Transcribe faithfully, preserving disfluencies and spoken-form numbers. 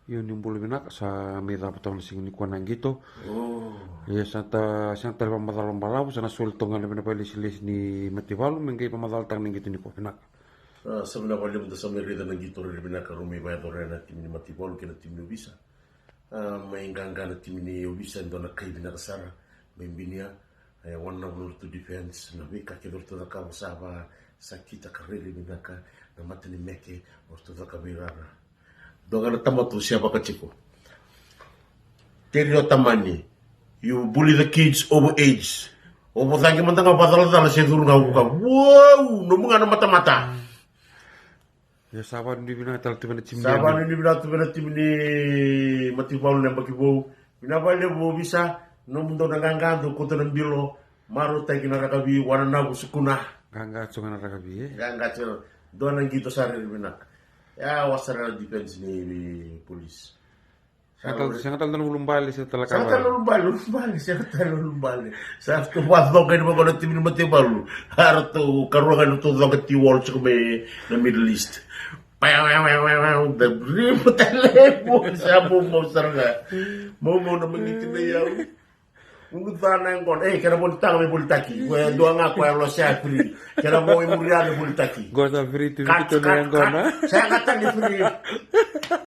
Io, ni bula vinaka, sa mai cava toka na siga nikua na qito. Ia sa na ta, sa na tale vakamacala balavu, sa na soli toka ga na vina vailesilesi ni mataivalu me qai vakamacalataka na qito nikua. Vinaka. A, sa vinaka vakalevu, da sa mai raica na qito rairai vinaka rau mai vakayacora na timi ni mataivalu kei na timi ni ovisa. A, mai qaqa na timi ni ovisa, e dua na kai vinaka sara, mai binia. E, wana na vanua ratou defense, na veika kece ratou cakava sa va, sa kitaka rairai vinaka na mata ni meke ratou cakava i rara. Dua ga na tamata au sevaka tiko. Teri o tamani, you bully the kids over age. O vucaqi mada ga vacalacala se curu ga vuka. Wow, nomu ga na matamata. Ia sa vanuinui vinaka tale tu vei na timi. Sa vanuinui vinaka tu vei na timi ni mataivalu na yabaki vou. Vinaka vakalevu ovisa, nomu dau na qaqa, dau kauta na bilo, marautaki na rakavi, wananavu sukuna. Qaqa tiko ga na rakavi, e? Qaqa tiko ga. Dua na qito sa rairai vinaka. Ia, wasara na defense ni, ni Police. Sega tale, sega tale na ulubale, sega tale na ulubale, ulubale, sega tale na ulubale. Sa ratou vacoqa ni vaqo na timi ni mataivalu. A ratou karua ga ni ratou coqa ti wall tiko mai na Middle East. Da riva tale, mo sa moumou sara ga. Moumou na magiti na iyau. Unu ca na yaqona. Ei, kena vo ni taga me volitaki. Ko e dua ga ko e losi a free. Kena vo i muri a me volitaki. Qo sa free tu. Cut, cut, cut. Sega tale ni free.